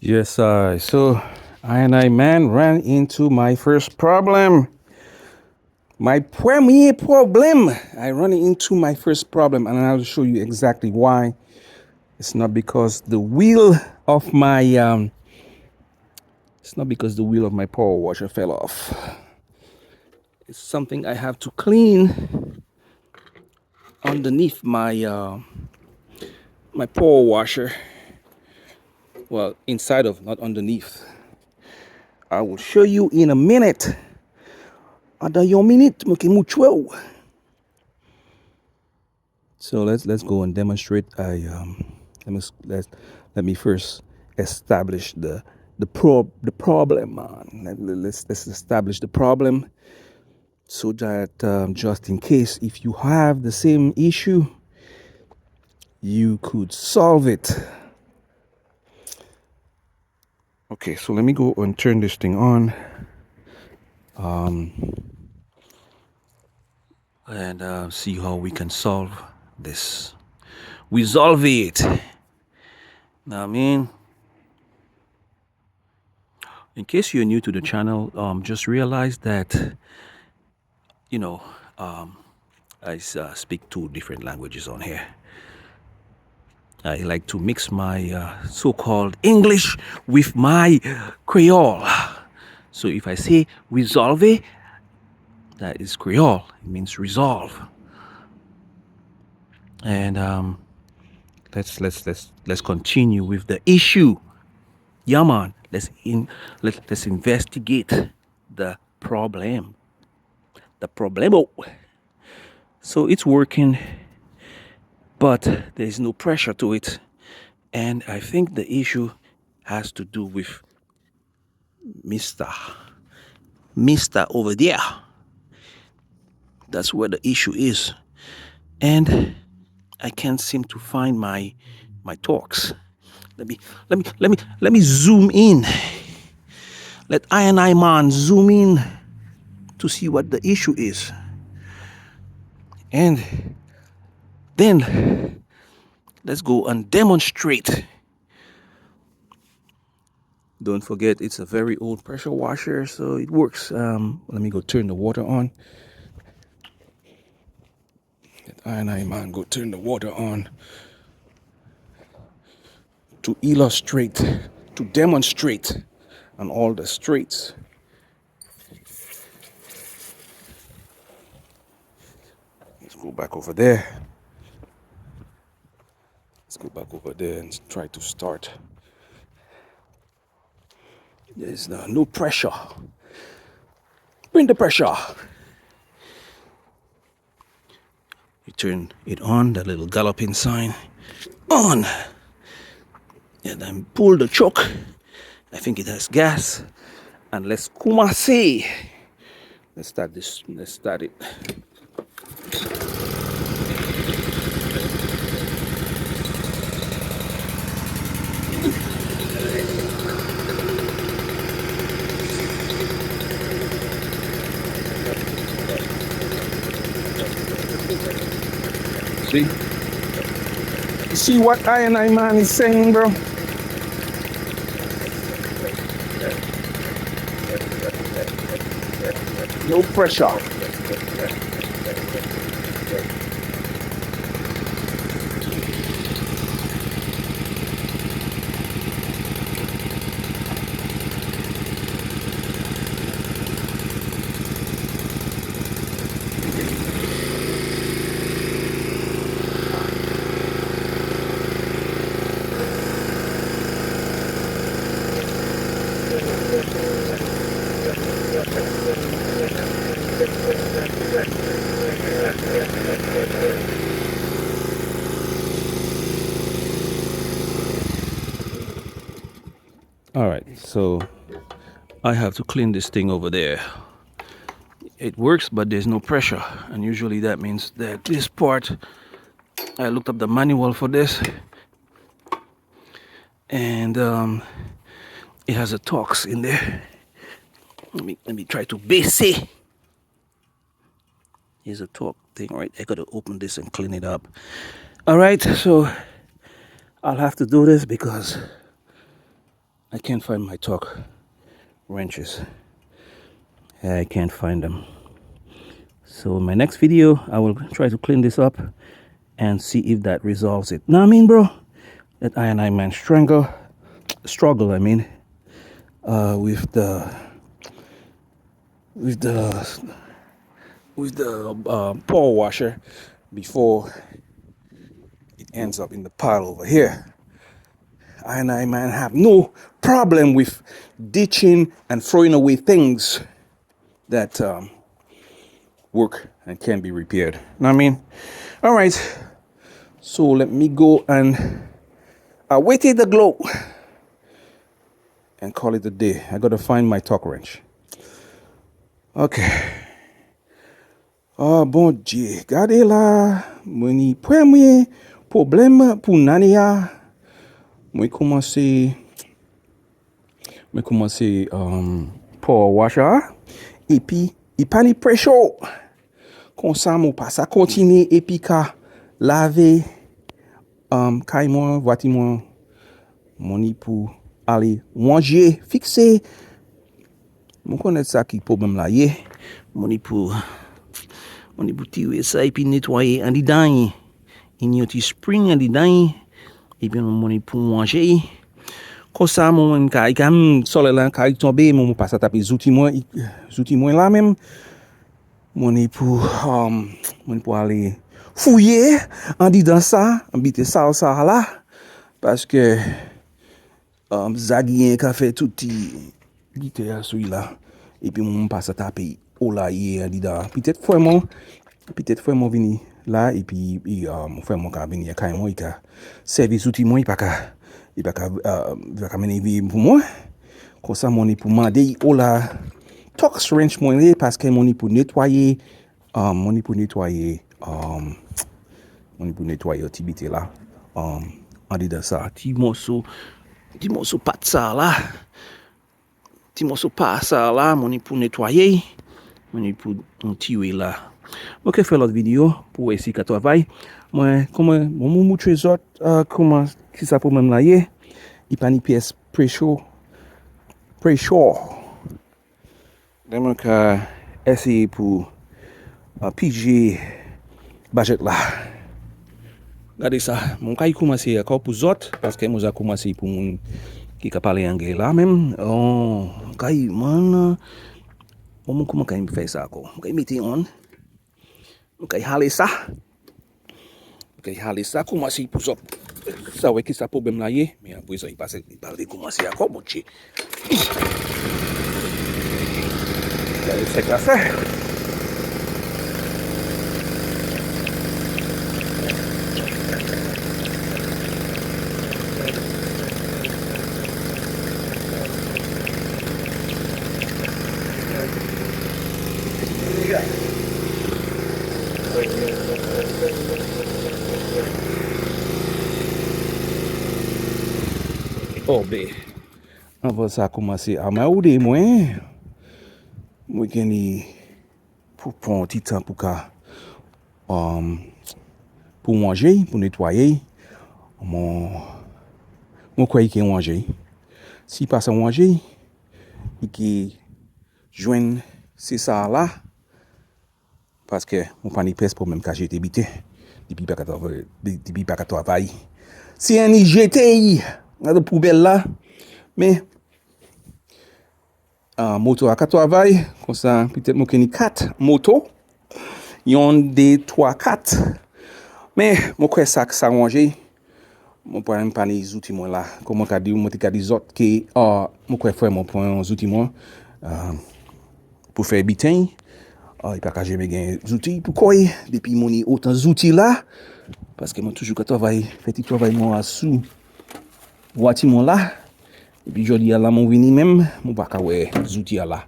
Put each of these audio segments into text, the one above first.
Yes, I. So I and I man ran into my first problem. My premier problem. I run into my first problem, and I'll show you exactly why. It's not because the wheel of my it's not because the wheel of my power washer fell off. It's something I have to clean underneath my power washer. Well, inside of, not underneath. I will show you in a minute. Ada yon minit, mwen ki mouchwe. So let's go and demonstrate. Let me first establish the problem, man. Let's establish the problem so that just in case if you have the same issue, you could solve it. Let me go and turn this thing on. And see how we can solve this. Resolve it. In case you're new to the channel, just realize that I speak two different languages on here. I like to mix my so-called English with my Creole. So if I say resolve, that is Creole. It means resolve. And let's continue with the issue. Yeah, man. Let's investigate the problem. The problemo. So it's working, but there's no pressure to it. And I think the issue has to do with Mister over there. That's where the issue is. And I can't seem to find my Torx. Let me zoom in. Let I and I man zoom in to see what the issue is. And then let's go and demonstrate. Don't forget, it's a very old pressure washer, so it works. Let me go turn the water on. Let I and I man go turn the water on to illustrate, to demonstrate on all the streets. Let's go back over there. Let's go back over there and try to start. There's no pressure. Bring the pressure. You turn it on, that little galloping sign on. And then pull the choke. I think it has gas. And let's kumase. Let's start this. Let's start it. See? You see what I and I man is saying, bro? No pressure. I have to clean this thing over there. It works, but there's no pressure, and usually that means that this part, I looked up the manual for this, and it has a Torx in there. Let me try to base it. Here's a Torx thing, right? I got to open this and clean it up. I'll have to do this because I can't find my torque wrenches. I can't find them. So in my next video, I will try to clean this up and see if that resolves it. Know what I mean, bro? That I and I man struggle, I mean, with the power washer before it ends up in the pile over here. I and I man have no problem with ditching and throwing away things that work and can be repaired. Know what I mean? All right. So let me go and await the glow and call it a day. I gotta find my torque wrench. Okay. Oh, Bondyé, gadé la, mwen ni pwémyé pwoblèm pou lanné a. Mwen koumansé power washer, épi i pa ni pressure. Konsa mwen pa sa kontiné épi ka lavé kay mwen, vwati mwen, mwen ni pou alé wanjé, fiksé. Mwen konnèt sa ki pwoblèm la yé. Mwen ni pou tiré sa épi netwayé andidan. I ni yon ti spring andidan. Épi mwen ni pou wanjé. Konsa mwen ka, i ka solèy la ka tonbé, mwen pa sa tapé zouti mwen la menm. Mwen ni pou alé fouyé andidan sa, anbité sa ou sa la. Paské zagien ka fè tout ti gité a sou la. Épi mwen pa sa tapé ou la yé andidan. Pitèt fwè mwen vini la, épi fwè mwen ka vini kay mwen, i ka sèvi zouti mwen, i pa ka mennen vi pou mwen. Konsa mwen ni pou mandé ou la torque wrench mwen lé, paské mwen ni pou netwayé, mwen ni pou netwayé ti bité la, andidan sa, ti moso pat sa la, ti moso pa sa la, mwen ni pou netwayé, mwen ni pou tiré la. Mwen ka fè lòt videyo pou wè si ka travay. Mwen, kouman, mwen moutré zòt, kouman, ki sa pwoblèm la yé. I pa ni pyès pressure. Then mwen ka éséyé pou pijé budget la. Gadé sa, mwen ka yi koumansé ankò pou zòt, paské mwen za koumansé pou moun ki ka palé anglé la menm. Oh, kay, mwen, mwen kouman ka yi fè sa ankò. Mwen ka yi mété on. Mwen ka yi halé sa. Mwen ka yi halé sa, koumansé pou zòt. Sa wè ki sa pwoblèm la yé. Men apwé sa yi pasé, yi pale koumansé ankò, Bondyé. Gadé sa ka fè. Yeah. Oh bé, anvan sa koumansé anmèdé mwen, mwen gen ni pou pwan ti tan pou ka pou wanjé, pou netwayé. Mwen kwè i ké wanjé. Si pa sa wanjé, i ké jwenn sé sa la, paské mwen pa ni pyès pou mwen ka jété biten, dipi pa ka travay, dipi pa ka travay. Si an ni jété nan poubèl la, men moto a ka travay, konsa pitèt mwen ké ni 4 moto, yon, 2, 3, 4. Men mwen kwè sa sa wanjé, mwen pran pa ni zouti mwen la. Kouman ka di, mwen te ka di zòt ké mwen kwè fwè mwen pran zouti mwen pou fè biten. I pa ka janmé gen zouti pou kò'y, dépi mwen ni otan zouti la, paské mwen toujou ka travay, fè ti travay mwen a sou vwati mwen la. Épi jòdi a la mwen vini menm, mwen pa ka wè zouti a la.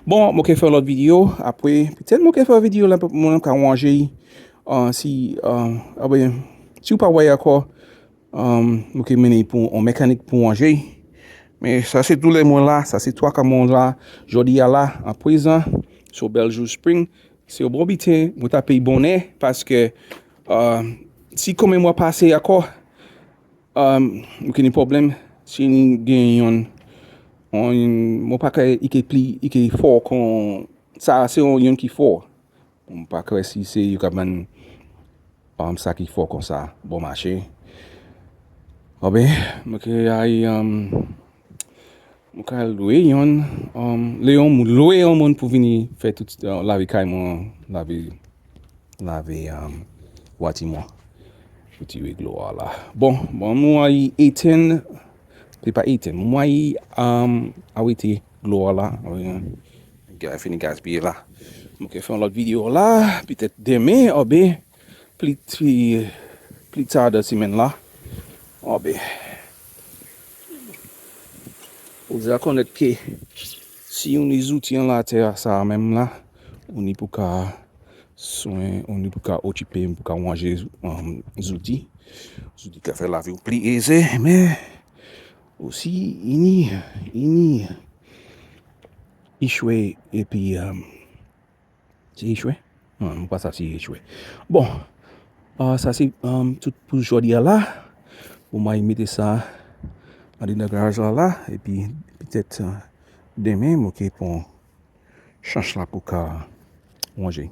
Bon, mwen ké fè lòt videyo, apwé, pitèt mwen ké fè videyo la mwen ka wanjé, si, apwé, si ou pa wè ankò, mwen ké mennen pou an mekanik pou wanjé. Men sa sé tou lè mwen la, sa sé 3 ka mwen la, jòdi a la, an pwézan, sou bèl jou spring, sé yon bon biten, mwen ta péyi bonè, paské si koumen mwen pasé ankò, mwen ké ni pwoblèm, si ni gen yon Mwen pa kwè i ké pli, i ké fò kon, sa sé yon ki fò. Mwen pa kwè si sé yo ka vann sa ki fò kon sa, bon maché. Obe, mwen ké ay, mwen ka lwé yon, lé yon moun, lwé yon moun pou vini fè tout, lavé kay mwen, lavé vwati mwen. Pou tiwé dlo a la. Bon, mwen ay etenn, sé pa etenn, mwen ay awété dlo a la. Gè fini gaspiyé la. Mwen ké fè yon lòt videyo la, pitèt denmen, oubé, pli ta dan simenn la. Oubé. Ou deja konnèt ké si ou ni zouti an latè sa menm la, ou ni pou ka swen, ou ni pou ka okipé, pou ka wanjé zouti. Zouti ka fè lavi ou pli ézé, men osi i ni échwé épi sé échwé? Non, pa sa si échwé. Bon, sa sé tout pou jòdi a la. Pou mwen mété sa andan garaj la, épi pitèt denmen mwen ké pran chans la pou ka wanjé.